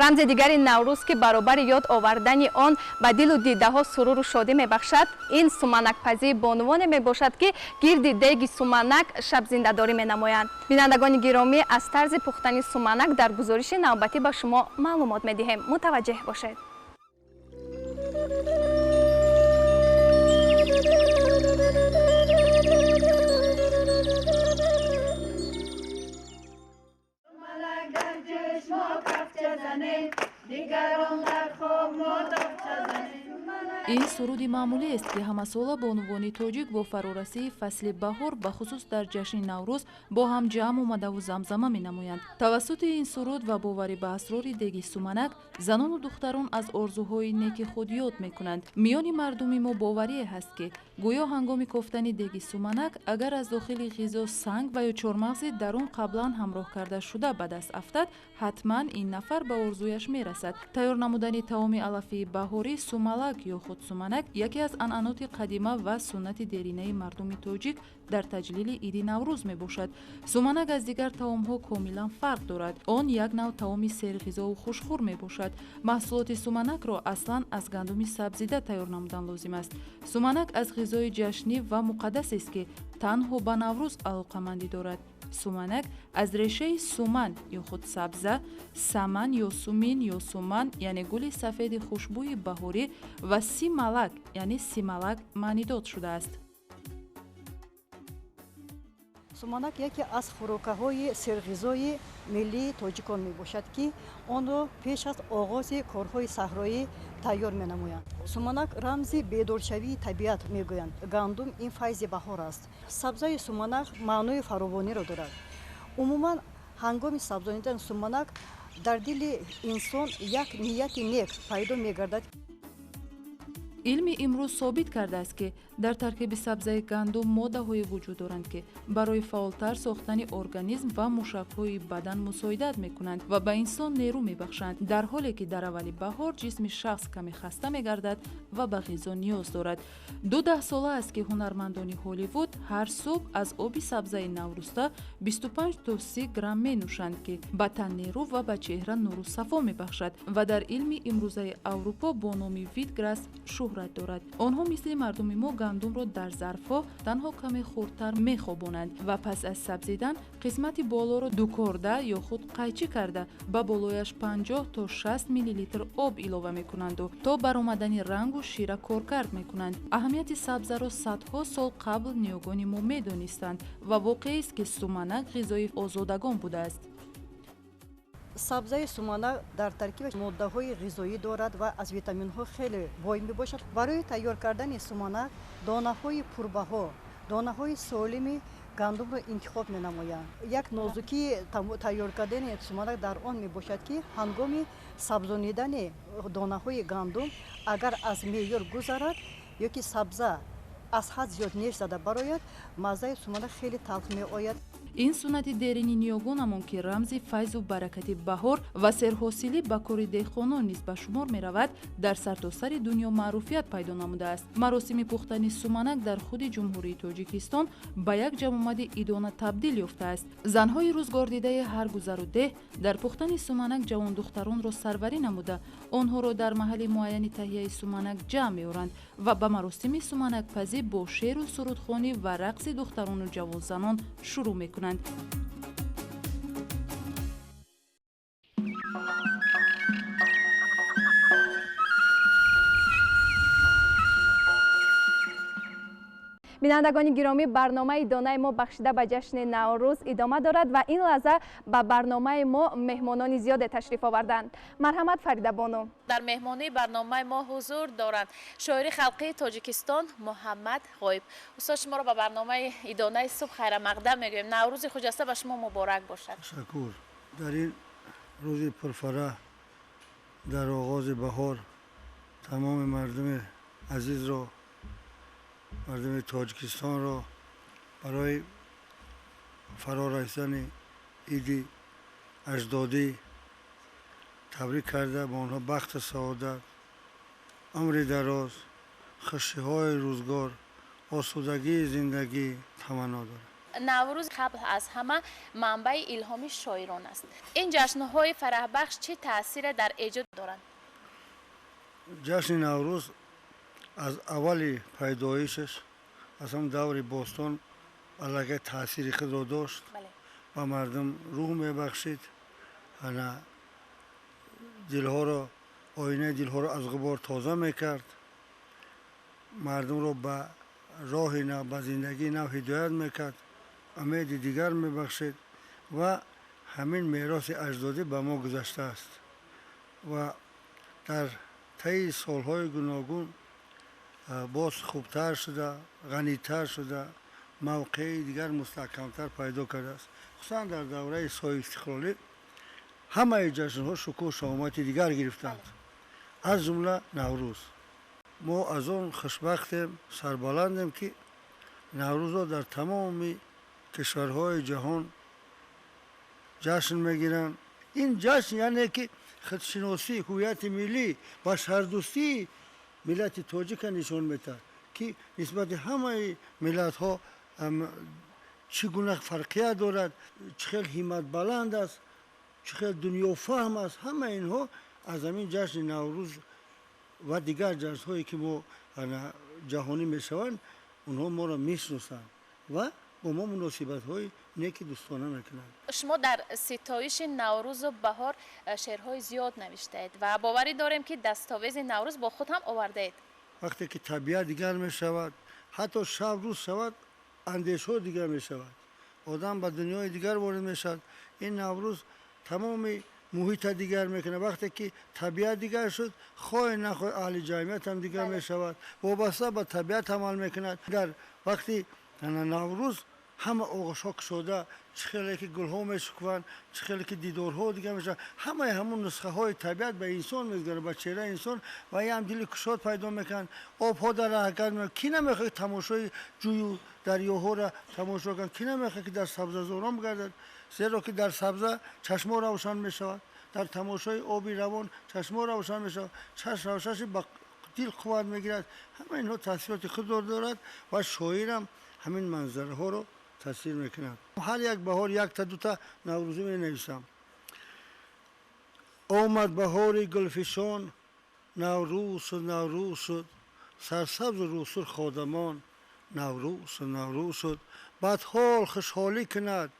Рамзи дигари Наврӯз, ки баробари ёд овардани он ба дилу дидаҳо суруру шодӣ мебахшад, ин суманакпазии бонувоне мебошад, ки гирди деги суманак шабзиндадорӣ менамоянд. Бинандагони гиромӣ, аз тарзи пухтани суманак дар гузориши навбатӣ ба шумо маълумот медиҳем. Мутаваҷҷеҳ бошед. Ин суруди маъмулиест, ки ҳамасола бонувони тоҷик бо фарорасии фасли баҳор, бахусус дар ҷашни Наврӯз, бо ҳам ҷамъ омадаву замзама менамоянд. Тавассути ин суруд ва боварӣ ба асрори деги суманак, занону духтарон аз орзуҳои неки худ ёд мекунанд. Миёни мардуми мо боварие ҳаст, ки гӯё ҳангоми кофтани деги суманак, агар аз дохили ғизо санг ва ё чормағзи дар он қаблан ҳамроҳ карда шуда ба даст афтад, ҳатман ин нафар ба орзуяш мерасад. Тайёр намудани таоми алафии баҳорӣ сумалак ё худ суманак яке аз анъаноти қадима ва суннати деринаи мардуми тоҷик дар таҷлили иди Наврӯз мебошад. Суманак аз дигар таомҳо комилан фарқ дорад. Он як нав таоми серғизову хушхӯр мебошад. Маҳсулоти суманакро аслан аз гандуми сабзида тайёр намудан лозим аст. Суманак аз ғизои ҷашнӣ ва муқаддасест, ки танҳо ба Наврӯз алоқамандӣ дорад. Суманак аз решаи суман ё худ сабза, саман ё сумин ё суман, яъне гули сафеди хушбӯи баҳорӣ, ва сималак, яъне сималак маънидод шудааст. Суманак яке аз хӯрокаҳои серғизои миллии тоҷикон мебошад, ки онро пеш аз оғози корҳои саҳроӣ тайёр менамоянд. Суманак рамзи бедоршавии табиат мегӯянд. Гандум ин файзи баҳор аст. Сабзаи суманак маънои фаровониро дорад. Умуман, ҳангоми сабзонидани суманак дар дили инсон як нияти нек пайдо мегардад. Илми имрӯз собит кардааст, ки дар таркиби сабзаи гандум моддаҳое вуҷуд доранд, ки барои фаъолтар сохтани организм ва мушакҳои бадан мусоидат мекунанд ва ба инсон нерӯ мебахшанд, дар ҳоле ки дар аввали баҳор ҷисми шахс каме хаста мегардад ва ба ғизо ниёз дорад. Ду даҳсола аст, ки ҳунармандони Ҳолливуд ҳар субҳ аз оби сабзаи наврӯста 25 то 30 грамм менӯшанд, ки ба тан нерӯ ва ба чеҳра нуру сафо мебахшад ва дар илми имрӯзаи Аврупо бо номи витграсс шӯҳрат дорад. Онҳо мисли мардуми мо гандумро дар зарфҳо танҳо каме хурдтар мехобонанд ва пас аз сабзидан қисмати болоро дукорда ё худ қайчӣ карда, ба болояш 50 то 60 миллилитр об илова мекунанду то баромадани рангу шира коркард мекунанд. Аҳамияти сабзаро садҳо сол қабл ниёгони мо медонистанд ва воқеист, ки суманак ғизои озодагон будааст. Сабзаи суманак дар таркибаш моддаҳои ғизоӣ дорад ва аз витаминҳо хеле бой мебошад. Барои тайёр кардани суманак донаҳои пурбаҳо, донаҳои солими гандумро интихоб менамоянд. Як нозукии тайёр кардани суманак дар он мебошад, ки ҳангоми сабзонидани донаҳои гандум агар аз меъёр гузарад ё ки сабза аз ҳад зиёд неш зада барояд, маззаи суманак хеле талх меояд. Ин суннати дерини ниёгонамон, ки рамзи файзу баракати баҳор ва серҳосилӣ ба кори деҳқонон низ ба шумор меравад, дар сартосари дунё маъруфият пайдо намудааст. Маросими пухтани суманак дар худи Ҷумҳурии Тоҷикистон ба як ҷамъомади идона табдил ёфтааст. Занҳои рӯзгордидаи ҳар гузару деҳ дар пухтани суманак ҷавондухтаронро сарварӣ намуда, онҳоро дар маҳалли муайяни таҳияи суманак ҷамъ меоранд ва ба маросими суманакпазӣ бо шеъру сурудхонӣ ва рақси духтарону ҷавонзанон шурӯъ мекунанд. Бинандагони гиромӣ, барномаи донаи мо бахшида ба ҷашни Наврӯз идома дорад ва ин лаҳза ба барномаи мо меҳмонони зиёде ташриф оварданд. Марҳамат, Фаридабону. Дар меҳмонии барномаи мо ҳузур доранд шоири халқии Тоҷикистон Муҳаммад Ғоиб. Устод, шуморо ба барномаи идонаи субҳ хайрамақдам мегӯем. Наврӯзи хуҷаста ба шумо муборак бошад. Ташаккур. Дар ин рӯзи пурфараҳ, дар оғози баҳор, тамоми мардуми азизро, мардуми Тоҷикистонро барои фарорасидани иди аҷдодӣ табрик карда, ба онҳо бахту саодат, умри дароз, хушиҳои рӯзгор, осудагии зиндагӣ таманно дорам. Наврӯз қабл аз ҳама манбаи илҳоми шоирон аст. Ин ҷашнҳои фараҳбахш чӣ таъсире дар эҷод доранд? Ҷашни Наврӯз аз аввали пайдоишаш, аз ҳам даври бостон аллакай таъсири худро дошт, ба мардум рӯҳ мебахшид, ана дилҳоро, оинаи дилҳоро аз ғубор тоза мекард, мардумро ба роҳи нав, ба зиндагии нав ҳидоят мекард, умеди дигар мебахшид ва ҳамин мероси аҷдодӣ ба мо гузаштааст ва дар таи солҳои гуногун боз хубтар шуда, ғанитар шуда, мавқеи дигар мустаҳкамтар пайдо кардааст. Хусусан дар давраи соҳибистиқлолӣ ҳамаи ҷашнҳо шукӯҳу шаҳомати дигар гирифтанд, аз ҷумла Наврӯз. Мо аз он хушбахтем, сарбаландем, ки Наврӯзро дар тамоми кишварҳои ҷаҳон ҷашн мегиранд. Ин ҷашн яъне ки худшиносӣ, ҳуввияти миллӣ ва шаҳрдӯстии миллати тоҷика нишон медиҳад, ки нисбати ҳамаи миллатҳо чӣ гуна фарқият дорад, чӣ хел ҳимматбаланд аст, чӣ хел дунёфаҳм аст. Ҳамаи инҳо аз ҳамин ҷашни Наврӯз ва дигар ҷашнҳое ки мо ҷаҳонӣ мешаванд, онҳо моро мешиносанд ва бо мо муносибатҳои неки дӯстона мекунанд. Шумо дар ситоиши Наврӯзу баҳор шеърҳои зиёд навиштаед ва боварӣ дорем, ки дастовези Наврӯз бо худ ҳам овардаед. Вақте ки табиат дигар мешавад, ҳатто шаб рӯз шавад, андешҳо дигар мешавад, одам ба дунёи дигар ворид мешавад. Ин Наврӯз тамоми муҳита дигар мекунад. Вақте ки табиат дигар шуд, хоҳе нахоҳ аҳли ҷамъият ҳам дигар мешавад, вобаста ба табиат амал мекунад. Дар вақти Наврӯз ҳама оғошҳо кушода, чӣ хеле ки гулҳо мешукуванд, чӣ хеле ки дидорҳо дигар мешаванд, ҳамаи ҳамун нусхаҳои табиат ба инсон мегузарад, ба чеҳраи инсон, ва ям дили кушод пайдо мекунанд. Обҳо дар ҳаракат мекунанд. Кӣ намехоҳад тамошои ҷӯю дарёҳоро тамошо кунад? Кӣ намехоҳад ки дар сабзазорон бигардад? Зеро ки дар сабза чашмҳо равшан мешавад, дар тамошои оби равон чашмҳо равшан мешавад, чашм равшанши ба дил қувват мегирад. Ҳама инҳо таъсироти худро дорад ва шоирам ҳамин манзараҳоро тасвир мекунад. Ҳар як баҳор якта дута наврӯзӣ менависам. Омад баҳори гулфишон, Наврӯз шуд, Наврӯз шуд, сарсабзу рӯсурх одамон, Наврӯз шуд, Наврӯз шуд, бадҳол хушҳолӣ кунад,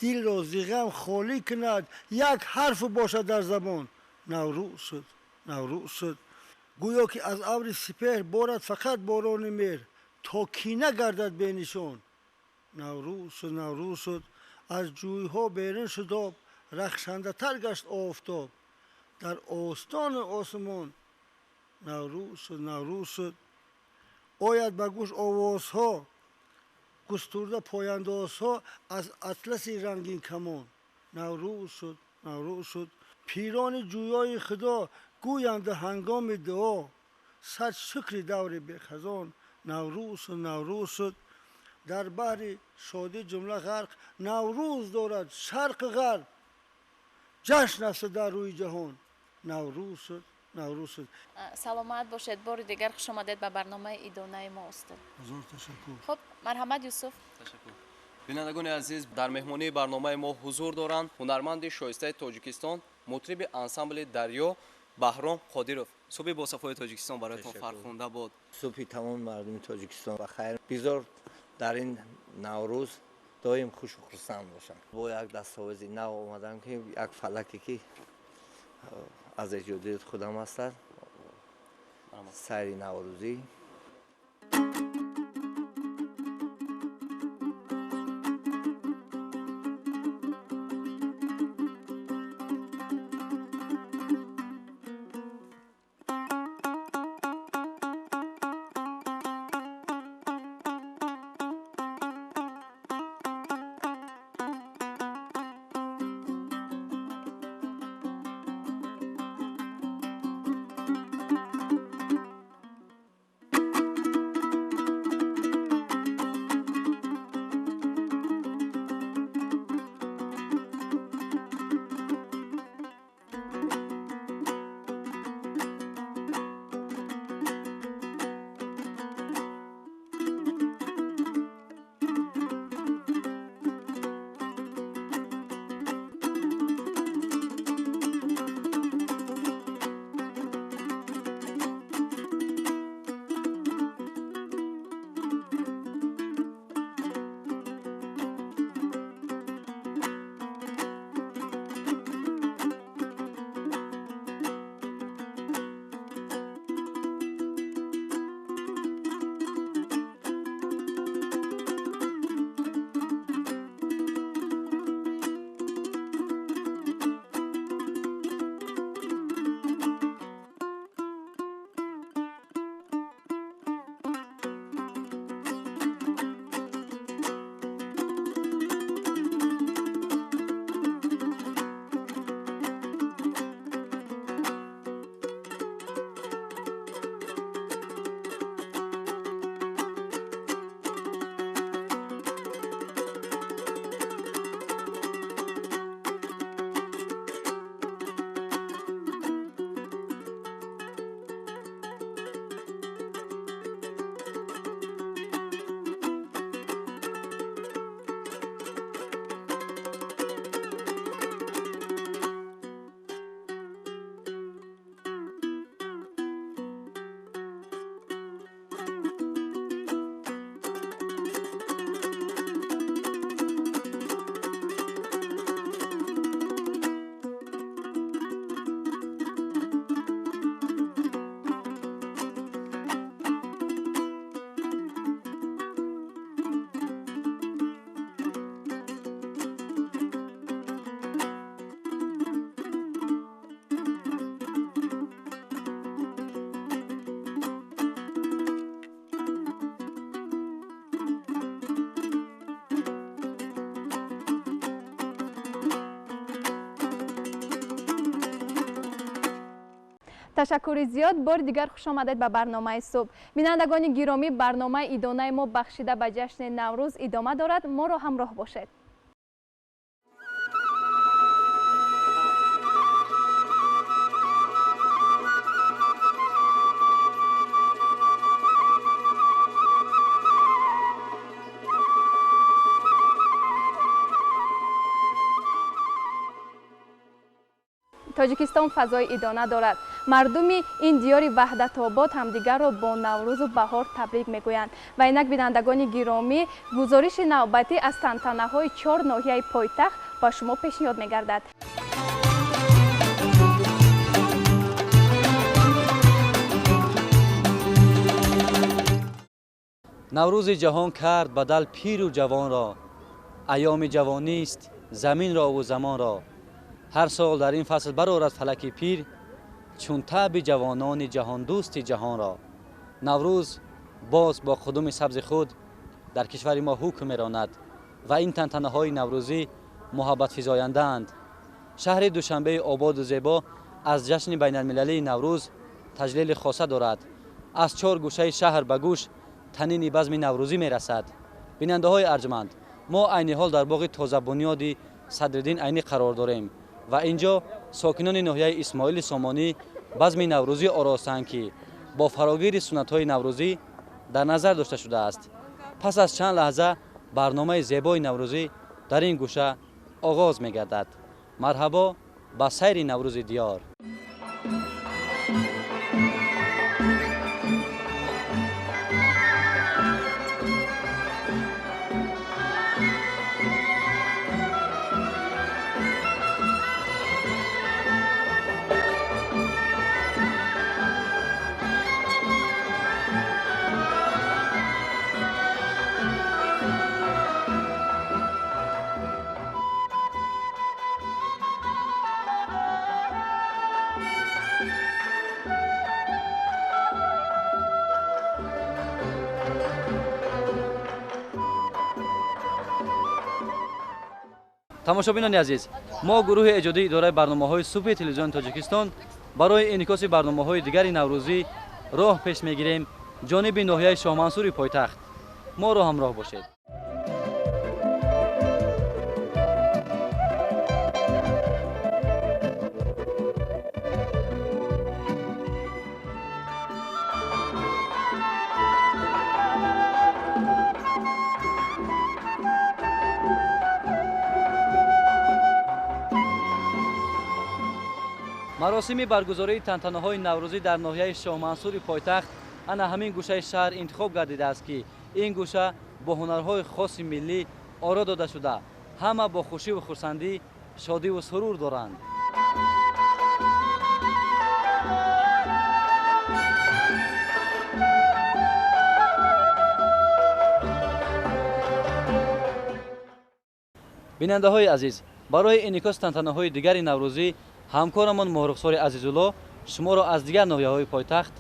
дилро зи ғам холӣ кунад, як ҳарф бошад дар забон, Наврӯз шуд, Наврӯз шуд. Гӯё ки аз абри сипеҳр борад фақат борони меҳр, то кина гардад бенишон, Наврӯз шуд, Наврӯз шуд. Аз ҷӯйҳо берун шуд об, рахшандатар гашт офтоб, дар остони осмон, Наврӯз шуд, Наврӯз шуд. Ояд ба гӯш овозҳо, густурда пояндозҳо аз атласи рангин камон, Наврӯз шуд, Наврӯз шуд. Пирони ҷӯёи худо гӯянд ҳангоми дуо, сад шукри даври бехазон, Наврӯз шуд, Наврӯз шуд. Дар баҳри шодӣ ҷумла ғарқ, Наврӯз дорад шарқу ғарб, ҷашн аст дар рӯи ҷаҳон, Наврӯз шуд, Наврӯз шуд. Саломат бошед. Бори дигар хуш омадед ба барномаи идонаи мо, устод. Ҳазор ташаккур. Хуб, марҳамат Юсуф. Ташаккур. Бинандагони азиз, дар меҳмонии барномаи мо ҳузур доранд ҳунарманди шоистаи Тоҷикистон, мутриби ансамбли Дарё Баҳром Қодиров. Субҳи босафои Тоҷикистон бароятон фархунда бод. Субҳи тамоми мардуми Тоҷикистон ба хайр. Бизор дар ин Наврӯз доим хушу хурсанд бошам. Бо як дастовези нав омадам, ки як фалаке ки аз эҷодиёти худам ҳастад, сайри наврӯзӣ. Ташаккури зиёд. Бори дигар хуш омадед ба барномаи субҳ. Бинандагони гиромӣ, барномаи идонаи мо бахшида ба ҷашни Наврӯз идома дорад. Моро ҳамроҳ бошед. Тоҷикистон фазои идона дорад. Мардуми ин диёри ваҳдатобод ҳамдигарро бо Наврӯзу баҳор табрик мегӯянд. Ва инак, бинандагони гиромӣ, гузориши навбатӣ аз тантанаҳои 4 ноҳияи пойтахт ба шумо пешниҳод мегардад. Наврӯзи ҷаҳон кард бадал пиру ҷавонро, айёми ҷавонист заминро ву замонро. Ҳар сол дар ин фасл барорад фалаки пир, чун таъби ҷавонони ҷаҳондӯсти ҷаҳонро. Наврӯз боз бо қудуми сабзи худ дар кишвари мо ҳукм меронад ва ин тантанаҳои наврӯзӣ муҳаббатфизояндаанд. Шаҳри Душанбеи ободу зебо аз ҷашни байналмилалии Наврӯз таҷлили хоса дорад. Аз 4 гӯшаи шаҳр ба гӯш танини базми наврӯзӣ мерасад. Бинандаҳои арҷманд, мо айни ҳол дар боғи тозабунёди Садриддин Айнӣ қарор дорем ва ин ҷо сокинони ноҳияи Исмоили Сомонӣ базми наврӯзӣ оростанд, ки бо фарогири суннатҳои наврӯзӣ дар назар дошта шудааст. Пас аз чанд лаҳза барномаи зебои наврӯзӣ дар ин гӯша оғоз мегардад. Марҳабо ба сайри наврӯзи диёр. Тамошобинони азиз, мо гурӯҳи эҷодии идораи барномаҳои субҳи телевизиони Тоҷикистон барои инъикоси барномаҳои дигари наврӯзӣ роҳ пеш мегирем ҷониби ноҳияи Шоҳмансури пойтахт. Моро ҳамроҳ бошед. Маросими баргузории тантанаҳои наврӯзӣ дар ноҳияи Шоҳмансури пойтахт ана ҳамин гӯшаи шаҳр интихоб гардидааст, ки ин гӯша бо ҳунарҳои хоси миллӣ оро дода шуда, ҳама бо хушиву хурсандӣ, шодиву сурур доранд. Бинандаҳои азиз, барои инъикоси тантанаҳои дигари наврӯзӣ ҳамкорамон Моҳрухсори Азизулло шуморо аз дигар ноҳияҳои пойтахт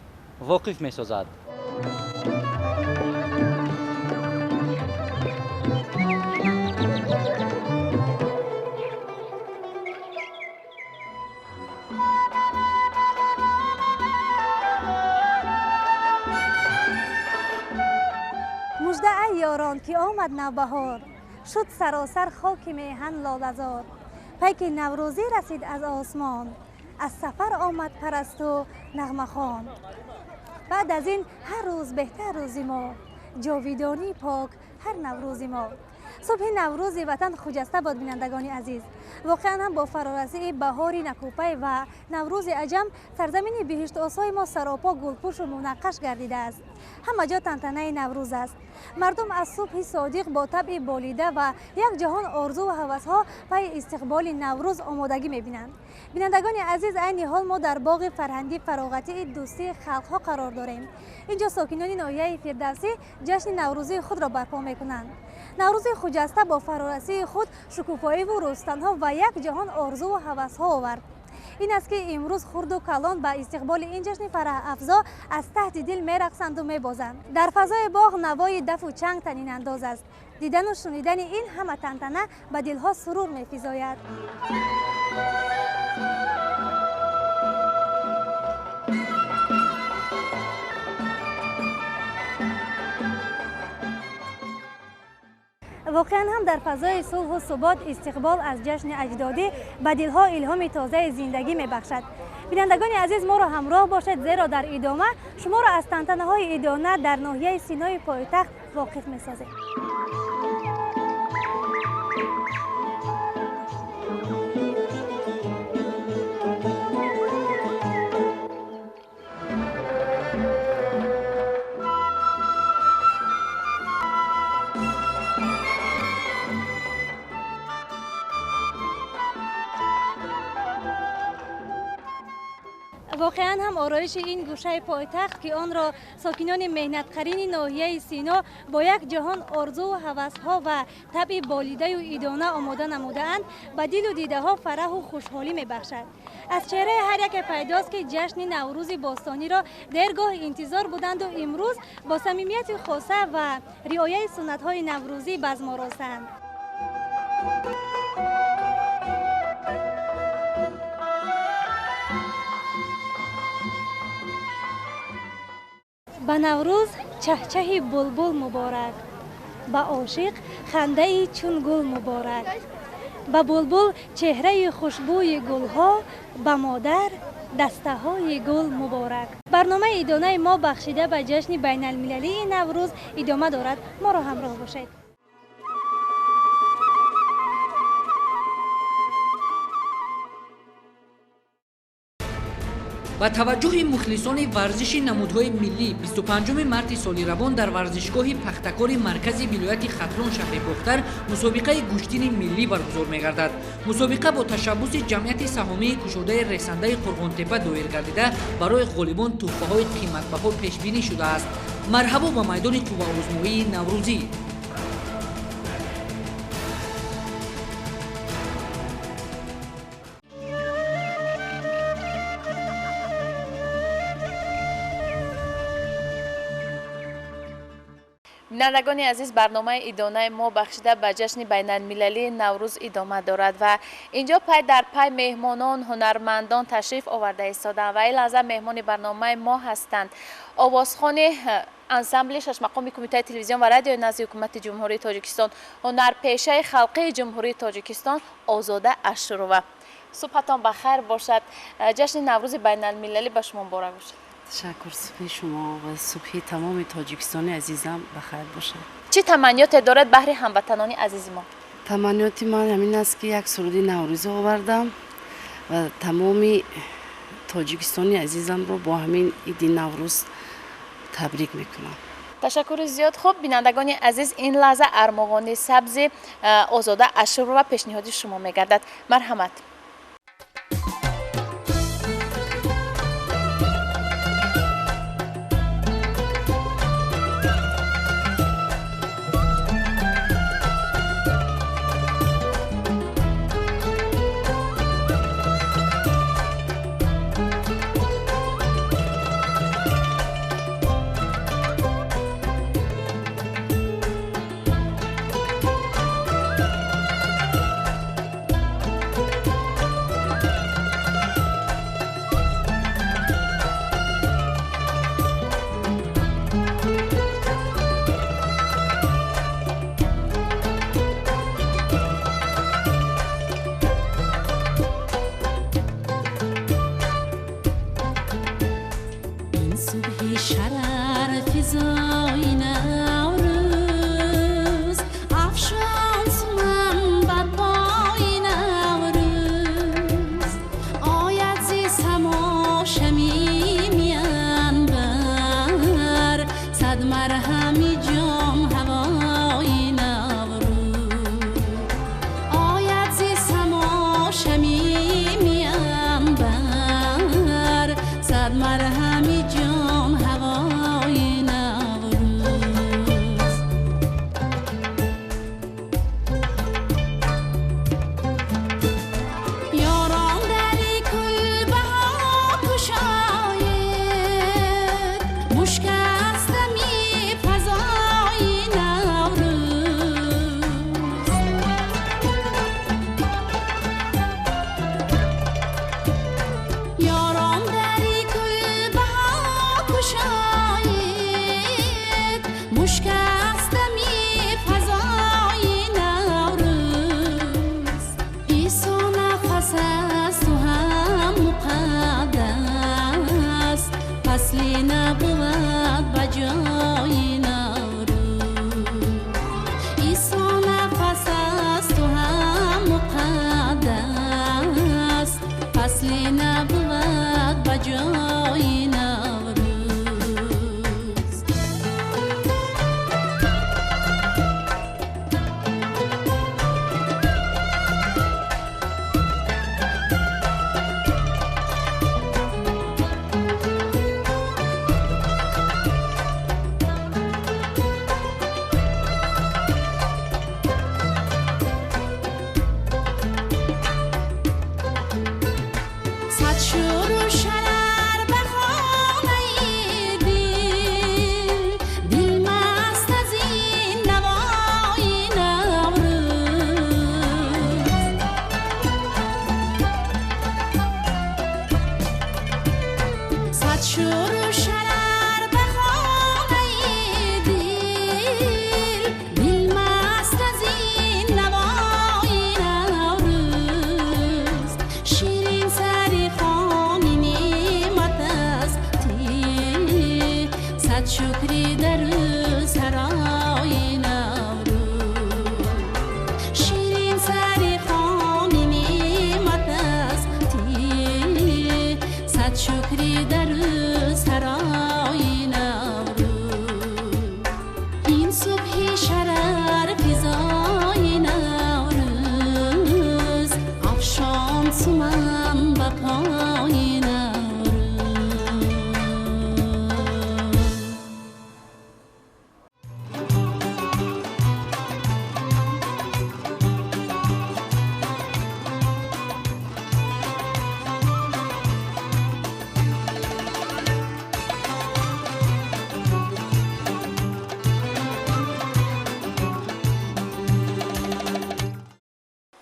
воқиф месозад. Мужда ай ёрон, ки омад навбаҳор, шуд саросар хоки меҳан лолазор. Пайки наврӯзӣ расид аз осмон, аз сафар омад парасту нағмахон. Баъд аз ин ҳар рӯз беҳтар рӯзи мо, ҷовидонӣ пок ҳар наврӯзи мо. Субҳи наврӯзи ватан хуҷаста бод, бинандагони азиз. Воқеан ҳам бо фарорасии баҳори накӯпай ва наврӯзи аҷам сарзамини биҳиштосои мо саропо гулпӯшу мунаққаш гардидааст. Ҳама ҷо тантанаи наврӯз аст. Мардум аз субҳи содиқ бо табъи болида ва як ҷаҳон орзуву ҳавасҳо пайи истиқболи наврӯз омодагӣ мебинанд. Бинандагони азиз, айни ҳол мо дар боғи фарҳангӣ фароғатии дӯстии халқҳо қарор дорем. Инҷо сокинони ноҳияи Фирдавсӣ ҷашни наврӯзии худро барпо мекунанд. Наврӯзи хуҷаста бо фарорасии худ шукуфоиву рӯстанҳо ва як ҷаҳон орзуву ҳавасҳо овард. Ин аст, ки имрӯз хурду калон ба истиқболи ин ҷашни фараҳафзо аз таҳти дил мерақсанду мебозанд. Дар фазои боғ навои дафу чанг танинандоз аст. Дидану шунидани ин ҳама тантана ба дилҳо сурур мефизояд. Воқеан ҳам дар фазои сулҳу субот истиқбол аз ҷашни аҷдодӣ ба дилҳо илҳоми тозаи зиндагӣ мебахшад. Бинандагони азиз, моро ҳамроҳ бошед, зеро дар идома шуморо аз тантанаҳои идона дар ноҳияи Синои пойтахт воқиф месозем. Воқеан ҳам ороиши ин гӯшаи пойтахт, ки онро сокинони меҳнатқарини ноҳияи Сино бо як ҷаҳон орзуву ҳавасҳо ва табъи болидаю идона омода намудаанд, ба дилу дидаҳо фараҳу хушҳолӣ мебахшад. Аз чеҳраи ҳар яке пайдост, ки ҷашни Наврӯзи бостониро дергоҳ интизор буданду имрӯз бо самимияти хоса ва риояи суннатҳои наврӯзӣ базм оростанд. Ба Наврӯз чаҳчаҳи булбул муборак, ба ошиқ хандаи чун гул муборак, ба булбул чеҳраи хушбӯи гулҳо, ба модар дастаҳои гул муборак. Барномаи идонаи мо бахшида ба ҷашни байналмилалии Наврӯз идома дорад. Моро ҳамроҳ бошед. Ба таваҷҷӯҳи мухлисони варзиши намудҳои миллӣ 25 марти соли равон дар варзишгоҳи Пахтакори маркази вилояти Хатлон шаҳри Бохтар мусобиқаи гӯштини миллӣ баргузор мегардад. Мусобиқа бо ташаббуси ҷамъияти саҳомии кушодаи ресандаи Қурғонтепа доир гардида, барои ғолибон тӯҳфаҳои қиматбаҳо пешбинӣ шудааст. Марҳабо ба майдони қувваозмоии наврӯзӣ. Бинандагони азиз, барномаи идонаи мо бахшида ба ҷашни байналмилалии Наврӯз идома дорад ва инҷо пай дар пай меҳмонон, ҳунармандон ташриф оварда истоданд ва ин лаҳза меҳмони барномаи мо ҳастанд овозхони ансамбли шашмақоми Кумитаи телевизион ва радиои назди Ҳукумати Ҷумҳурии Тоҷикистон, ҳунарпешаи халқии Ҷумҳурии Тоҷикистон Озода Ашурова. Субҳатон ба хайр бошад. Ҷашни Наврӯзи байналмилалӣ ба шумо муборак бошад. Ташаккур. Субҳи шумо ва субҳи тамоми тоҷикистони азизам ба хайр бошад. Чӣ таманниёте дорад баҳри ҳамватанони азизи мо? Таманниёти ман ҳамин аст, ки як суруди наврӯзӣ овардам ва тамоми тоҷикистони азизамро бо ҳамин иди Наврӯз табрик мекунам. Ташаккури зиёд. Хуб, бинандагони азиз, ин лаҳза армуғони сабзи Озода Ашурова пешниҳоди шумо мегардад. Марҳамат.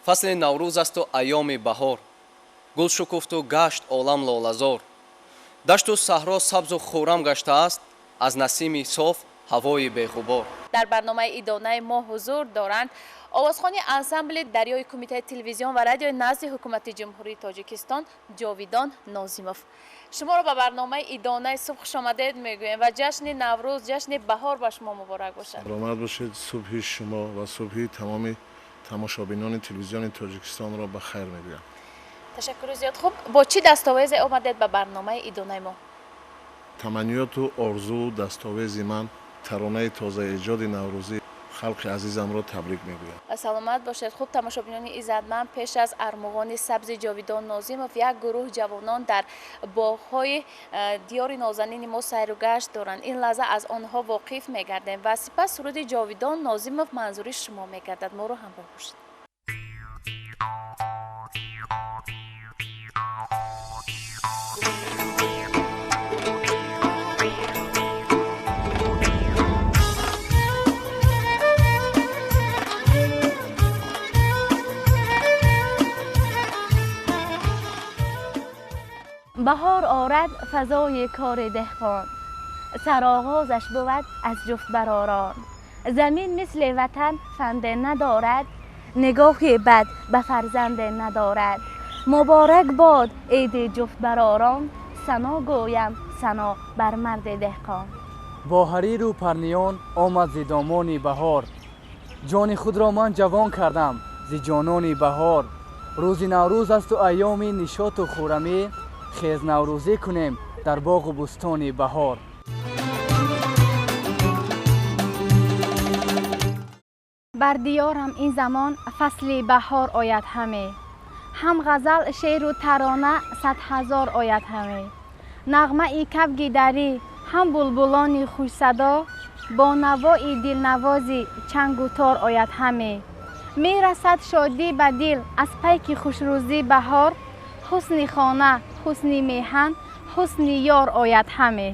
Фасли Наврӯз асту айёми баҳор, гул шукуфту гашт олам лолазор. Дашту саҳро сабзу хуррам гаштааст, аз насими соф ҳавои беғубор. Дар барномаи идонаи мо ҳузур доранд овозхони ансамбли Дарёи Кумитаи телевизион ва радиои назди Ҳукумати Ҷумҳурии Тоҷикистон Ҷовидон Нозимов. Шуморо ба барномаи идонаи субҳ хушомадед мегӯем ва ҷашни Наврӯз, ҷашни баҳор ба шумо муборак бошад. Саломат бошед. Субҳи шумо ва субҳи тамоми тамошобинони телевизиони Тоҷикистонро ба хайр мегӯям. Ташаккури зиёд. Хуб, бо чӣ дастовезе омадед ба барномаи идонаи мо? Таманниёту орзуу дастовези ман таронаи тозаэҷоди наврӯзӣ. Халқи азизамро табрик мегӯям. Саломат бошед. Хуб, тамошобинони иззатманд, пеш аз армуғони сабзи Ҷовидон Нозимов як гурӯҳ ҷавонон дар боғҳои диёри нозанини мо сайру гашт доранд. Ин лаҳза аз онҳо воқиф мегардем ва сипас суруди Ҷовидон Нозимов манзури шумо мегардад. Моро ҳамроҳ бошед. Баҳор орад фазои кори деҳқон, сароғозаш бувад аз ҷуфт баророн. Замин мисли ватан фанде надорад, нигоҳи бад ба фарзанде надорад. Муборак бод иди ҷуфт баророн, сано гӯям сано бар марди деҳқон. Бо ҳариру парниён омад зи домони баҳор, ҷони худро ман ҷавон кардам зи ҷонони баҳор. Рӯзи Наврӯз асту айёми нишоту хуррамӣ, хез наврӯзӣ кунем дар боғу бӯстони баҳор. Бар диёрам ин замон фасли баҳор ояд ҳаме, ҳам ғазал шеъру тарона садҳазор ояд ҳаме. Нағмаи кабги дарӣ, ҳам булбулони хушсадо, бо навои дилнавози чангу тор ояд ҳаме. Мерасад шодӣ ба дил аз пайки хушрӯзӣ баҳор, ҳусни хона, ҳусни меҳан, ҳусни ёр ояд ҳаме.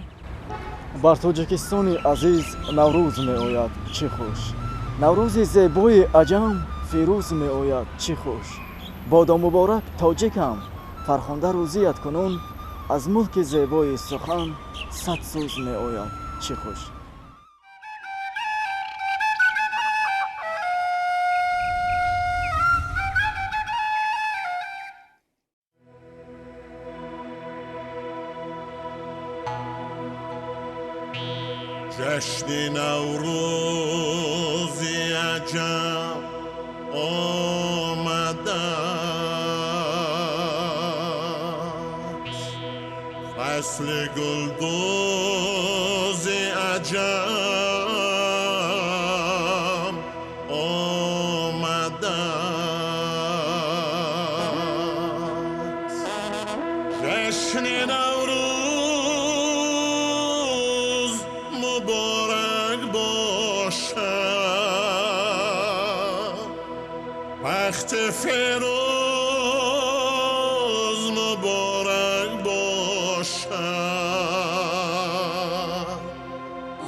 Бар Тоҷикистони азиз Наврӯз меояд, чӣ хуш. Наврӯзи зебои аҷам фирӯз меояд, чӣ хуш. Бодо муборак тоҷикам, фархунда рӯзият кунун, аз мулки зебои сухан сад сӯз меояд, чӣ хуш. Ҷашни Наврӯзи аҷаб омадааст, фасли гулдӯзи аҷаб омадааст. Ҷашни Наврӯз муборак бошад, бахти фирӯз муборак бошад,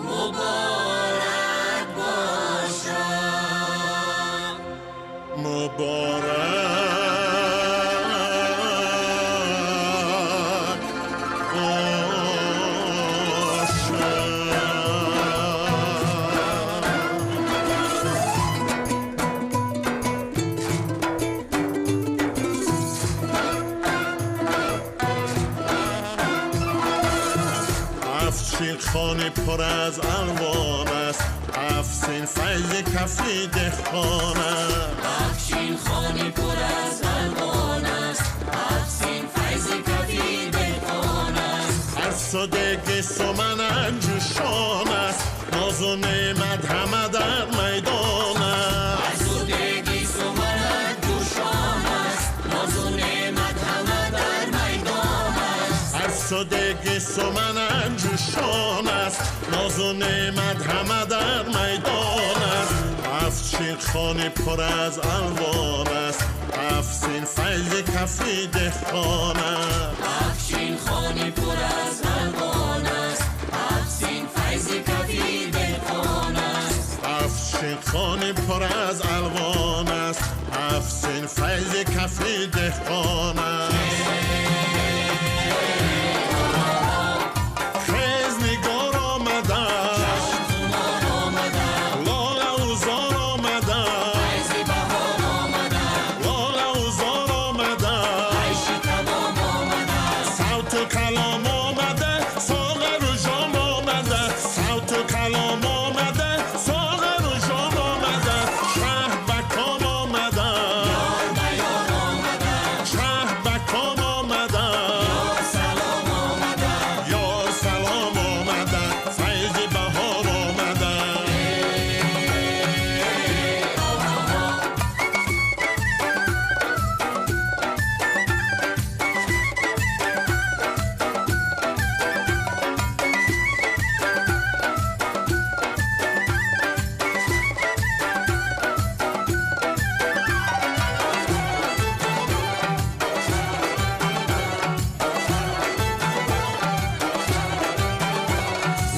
муборак бошад, муборак бошад. خانه پر از الوان است، افسین فیض کفی دهقان است. افشین خانه پر از الوان است، افسین فیض کفی دهقان است. هر صدق سمن جوشان است، ناز و نعمت همه در میدان است. هر صدق سمن جوشان است، ناز و نعمت همه در میدان است. هر صدق سمن جوشان است، ناز و نعمت همه در میدان است. افشین خانه پر از الوان است، افسین فیض کفی دهقان است. افشین خانه پر از الوان است، افسین فیض کفی دهقان است. افشین شین خانی پر از الوان است، هفت سین فیض کفی دهقان است. خیز نگار آمده، لاله و زار آمده، لاله و زار آمده، صوت و کلام آمده، ساغر و جام آمده، صوت و کلام آمده، ساغر و جام آمده، شه به کام آمده، شه به کام آمده، یار سلام آمده، فیض بهار آمده.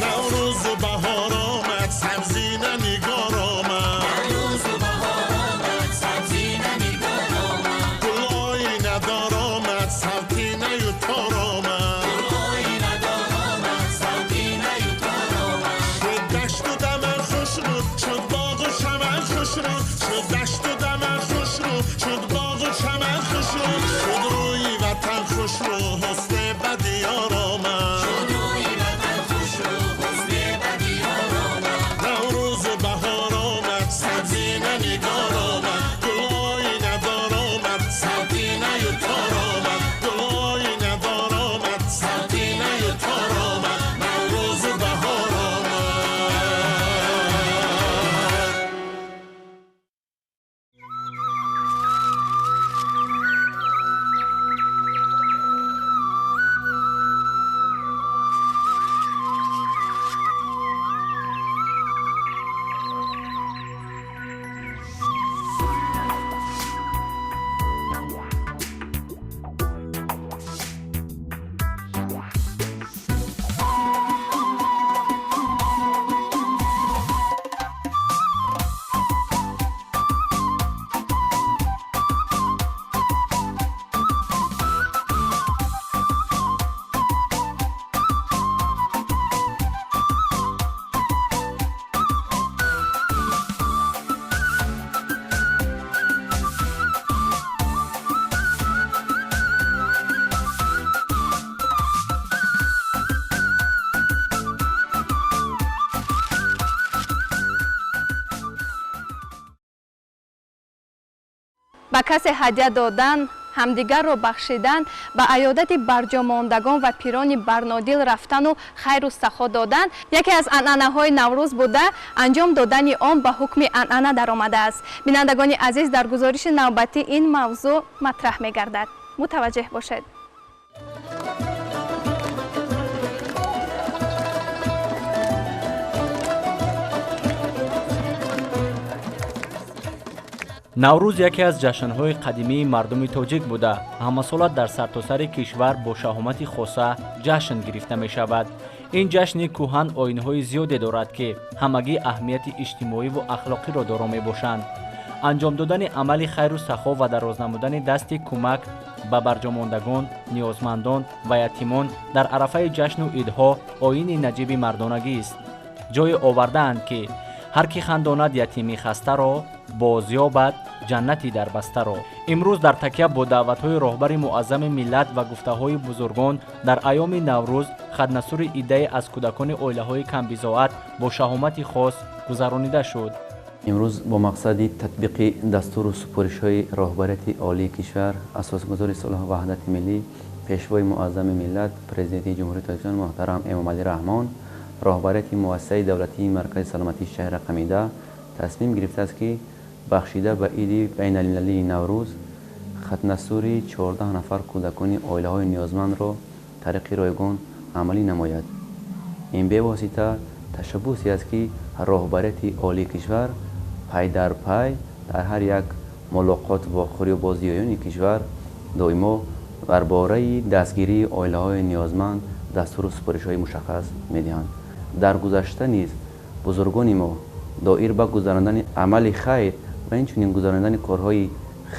نوروز و بهار آمد، سبزینه نگار آمد، نوروز و بهار آمد، سبزینه نگار آمد، گل آینه دار آمد، صوتی نی و تار آمد، گل آینه دار آمد، صوتی نی و تار آمد. شد دشت و دمن خوش رو، شد باغ و چمن خوش رو، شد دشت و دمن خوش رو، شد باغ و چمن خوش رو، شد روی وطن خوش رو، حسن بدیار آمد. شد روی وطن خوش رو، حسن بدیار آمد. نوروز و بهار آمد، سبزینه نگار آمد، گل آینه دار آمد، صوتی نی و تار آمد، گل آینه دار آمد، صوتی نی و تار آمد، نوروز و بهار آمد. Ба касе ҳадя додан, ҳамдигарро бахшидан, ба аёдати барҷомондагон ва пирони барнодил рафтану хайру сахо додан яке аз анъанаҳои Наврӯз буда, анҷом додани он ба ҳукми анъана даромадааст. Бинандагони азиз, дар гузориши навбатӣ ин мавзӯъ матраҳ мегардад. Мутаваҷҷеҳ бошед. Наврӯз яке аз ҷашнҳои қадимии мардуми тоҷик буда, ҳамасола дар сартосари кишвар бо шаҳомати хоса ҷашн гирифта мешавад. Ин ҷашни кӯҳан оинҳои зиёде дорад, ки ҳамагӣ аҳамияти иҷтимоиву ахлоқиро доро мебошанд. Анҷом додани амали хайру сахо ва дароз намудани дасти кӯмак ба барҷомондагон, ниёзмандон ва ятимон дар арафаи ҷашну идҳо оини наҷиби мардонагист. Ҷое овардаанд, ки ҳар ки хандонад ятими хастаро, бозёбад ҷаннати дарбастаро. Имрӯз дар такя бо даъватҳои роҳбари муаззами миллат ва гуфтаҳои бузургон дар айёми Наврӯз хатнасури иддае аз кӯдакони оилаҳои камбизоат бо шаҳомати хос гузаронида шуд. Имрӯз бо мақсади татбиқи дастуру супоришҳои роҳбарияти олии кишвар, асосгузори сулҳу ваҳдати миллӣ, пешвои муаззами миллат, президенти Ҷумҳурии Тоҷикистон муҳтарам Эмомалӣ Раҳмон, роҳбарияти муассисаи давлатии Маркази саломатии шаҳри рақами 10 тасмим гирифтааст, ки бахшида ба иди байналмилалии Наврӯз хатнасури 14 нафар кӯдакони оилаҳои ниёзмандро тариқи ройгон амалӣ намояд. Ин бевосита ташаббусе аст, ки роҳбарияти олии кишвар пай дар пай дар ҳар як мулоқот вохӯрию бо зиёёни кишвар доимо дар бораи дастгирии оилаҳои ниёзманд дастуру супоришҳои мушаххас медиҳанд. Дар гузашта низ бузургони мо Доир ба гузарондани амали хайр ва инчунин гузарондани корҳои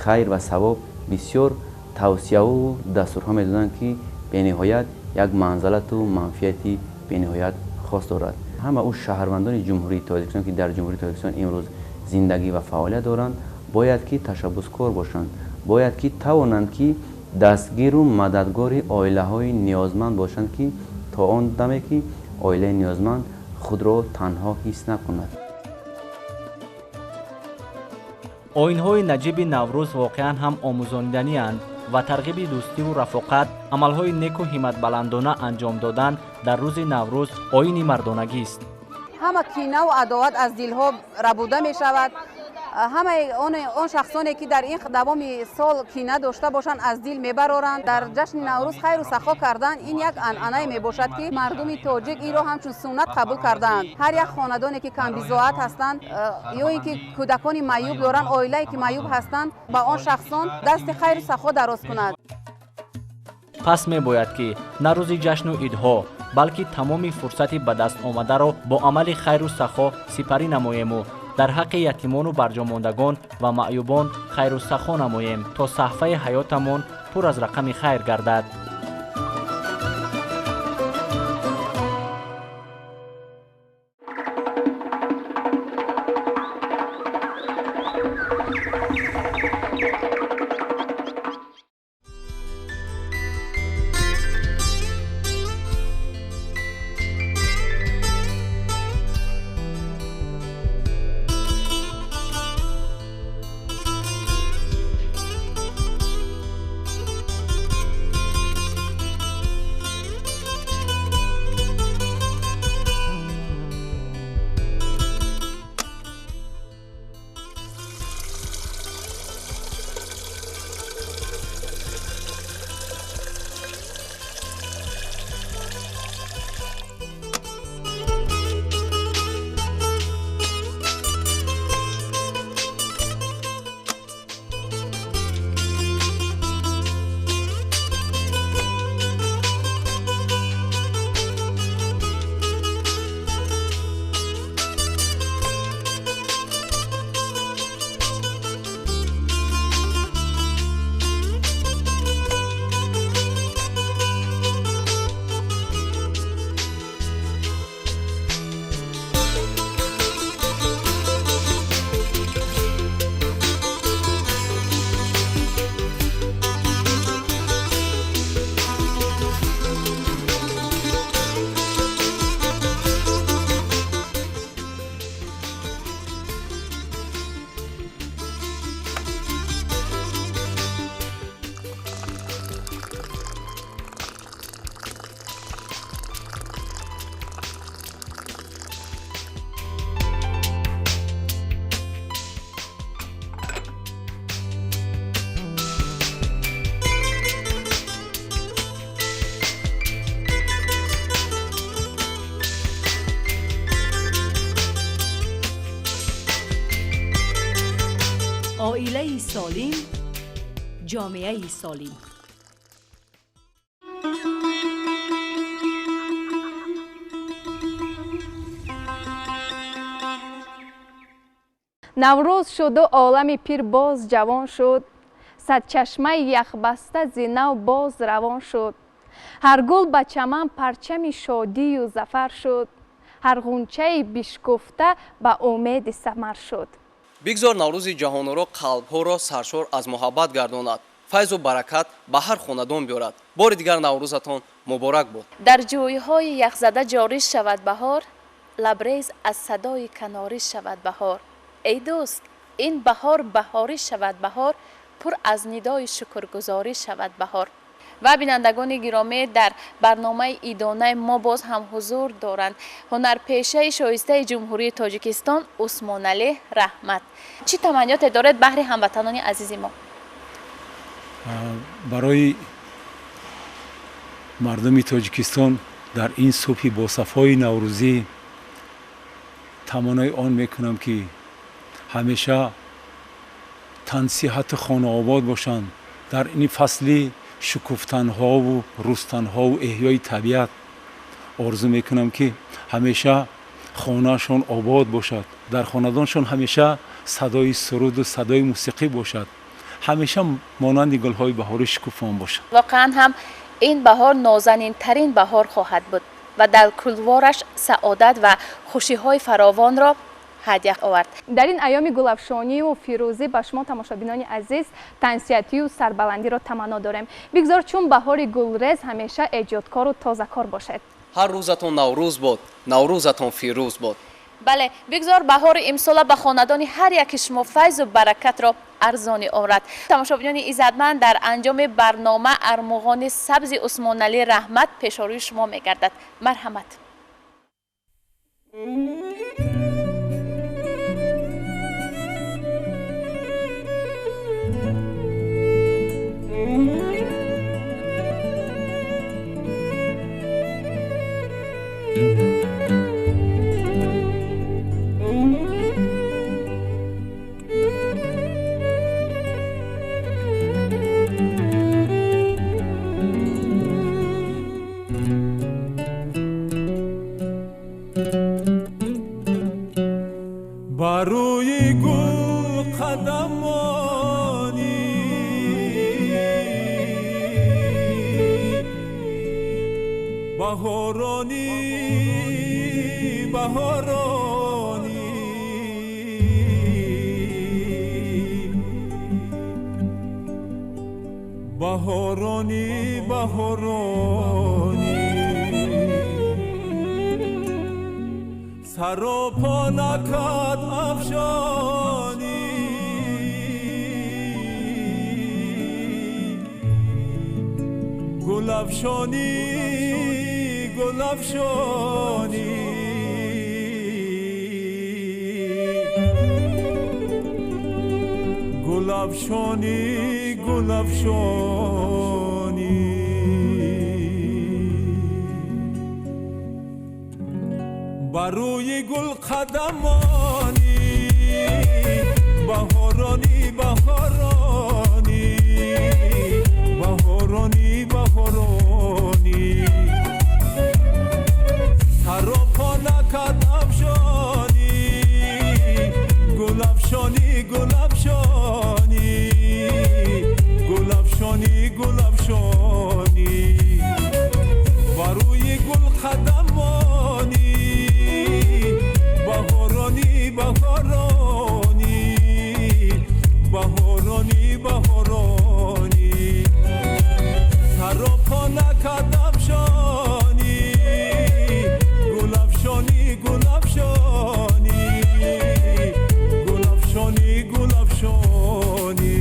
хайр ва савоб бисёр тавсияву дастурҳо медоданд, ки бениҳоят як манзалату манфиати бениҳоят хос дорад. Ҳама ӯ шаҳрвандони Ҷумҳурии Тоҷикистон, ки дар Ҷумҳурии Тоҷикистон имрӯз зиндагӣ ва фаъолият доранд, бояд ки ташаббускор бошанд, бояд ки тавонанд, ки дастгиру мададгори оилаҳои ниёзманд бошанд, ки то он даме ки оилаи ниёзманд худро танҳо ҳис накунад. Оинҳои наҷиби Наврӯз воқеан ҳам омӯзониданианд ва тарғиби дӯстиву рафоқат, амалҳои неку ҳимматбаландона анҷом додан дар рӯзи Наврӯз оини мардонагист. Ҳама кинаву адоват аз дилҳо рабуда мешавад. Ҳамаи он шахсоне, ки дар ин давоми сол кина дошта бошанд, аз дил мебароранд. Дар ҷашни Наврӯз хайру сахо кардан ин як анъанае мебошад, ки мардуми тоҷик инро ҳамчун суннат қабул кардаанд. Ҳар як хонадоне, ки камбизоат ҳастанд ё ин ки кӯдакони маъюб доранд, оилае ки маъюб ҳастанд, ба он шахсон дасти хайру сахо дароз кунад. Пас мебояд, ки на рӯзи ҷашну идҳо, балки тамоми фурсати ба даст омадаро бо амали хайру сахо сипарӣ намоему дар ҳаққи ятимону барҷомондагон ва маъюбон хайру сахо намоем, то саҳфаи ҳаётамон пур аз рақами хайр гардад. Оилаи солим, ҷомеаи солим. Наврӯз шуду олами пир боз ҷавон шуд, садчашмаи яхбаста зи нав боз равон шуд. Ҳар гул ба чаман парчами шодию зафар шуд, ҳар ғунчаи бишкуфта ба умеди самар шуд. Бигзор Наврӯзи ҷаҳонро қалбҳоро саршор аз муҳаббат гардонад, файзу баракат ба ҳар хонадон биёрад. Бори дигар Наврӯзатон муборак бод. Дар ҷӯйҳои яхзада ҷорӣ шавад баҳор, лабрез аз садои канорӣ шавад баҳор. Эй дӯст, ин баҳор баҳорӣ шавад баҳор, пур аз нидои шукргузорӣ шавад баҳор. Ва бинандагони гиромӣ, дар барномаи идонаи мо боз ҳам ҳузур доранд ҳунарпешаи шоистаи Ҷумҳурии Тоҷикистон Усмоналӣ Раҳмат. Чӣ таманниёте доред баҳри ҳамватанони азизи мо? Барои мардуми Тоҷикистон дар ин субҳи босафои наврӯзӣ таманнои он мекунам, ки ҳамеша тансиҳату хонаобод бошанд. Дар ин фасли шукуфтанҳову рустанҳову эҳёи табиат орзу мекунам, ки ҳамеша Хонаашон обод бошад, дар хонадоншон ҳамеша садои суруду садои мусиқӣ бошад, ҳамеша монанди гулҳои баҳорӣ шукуфон бошад. Воқеан ҳам ин баҳор нозанинтарин баҳор хоҳад буд ва дар кулвораш саодат ва хушиҳои фаровонро ҳадя овард. Дар ин айёми гулафшонию фирӯзӣ ба шумо, тамошобинони азиз, тансиятию сарбаландиро таманно дорем. Бигзор чун баҳори гулрез ҳамеша эҷодкору тозакор бошед. Ҳар рӯзатон Наврӯз бод, Наврӯзатон фирӯз бод. Бале, бигзор баҳори имсола ба хонадони ҳар яки шумо файзу баракатро арзонӣ орад. Тамошобинони иззатманд, дар анҷоми барнома армуғони сабзи Усмоналӣ Раҳмат пешорӯи шумо мегардад. Марҳамат. Барои гул қадамони баҳорони, баҳорони, баҳорони, баҳорони, саропо накард афшонӣ, гулафшонӣ, гулафшонӣ, гулафшонӣ, гулафшонӣ. Барои гул қадамони баҳорони, баҳорони, баҳорони, баҳорони, саропо накард афшонӣ, гулафшонӣ, гулафшонӣ, гулафшонӣ, гулафшонӣ, барои гул қадамони баҳорони, баҳорони, баҳорони, баҳорони, саропо накард афшонӣ, гулафшонӣ, гулафшонӣ, гулафшонӣ, гулафшонӣ.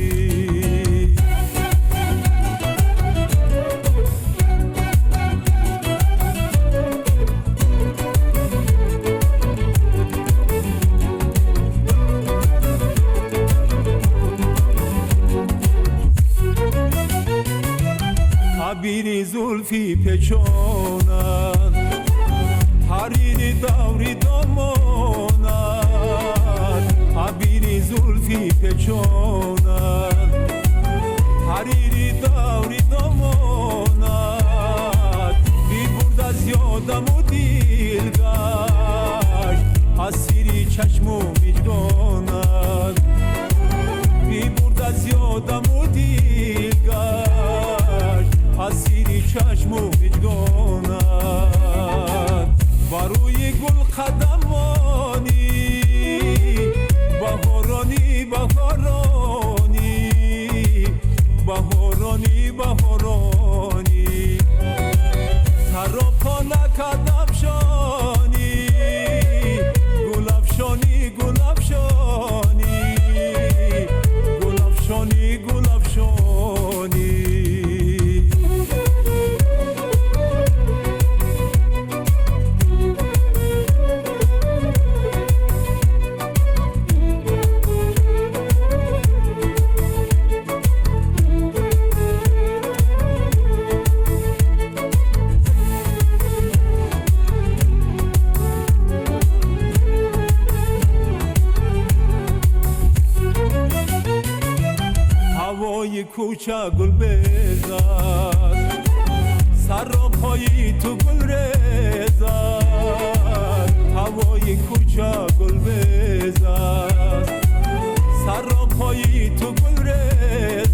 Абири зулфи печонад, ҳарири даври домонад, абири зулфи печонад, ҳарири даври домонад, бибурд аз ёдаму дил гашт асири чашму миҷгонад, бибурд аз ёдаму дил гашт асири чашму миҷгонад. Барои гул қадамони баҳорони, баҳорони, баҳорони, баҳорони, саропо накард афшонӣ, гулафшонӣ, гулафшонӣ, гулафшонӣ, гулафшонӣ. Кӯча гул безад, саропои ту гул резад. Ҳавои кӯча гулбез аст, саропои ту гулрез.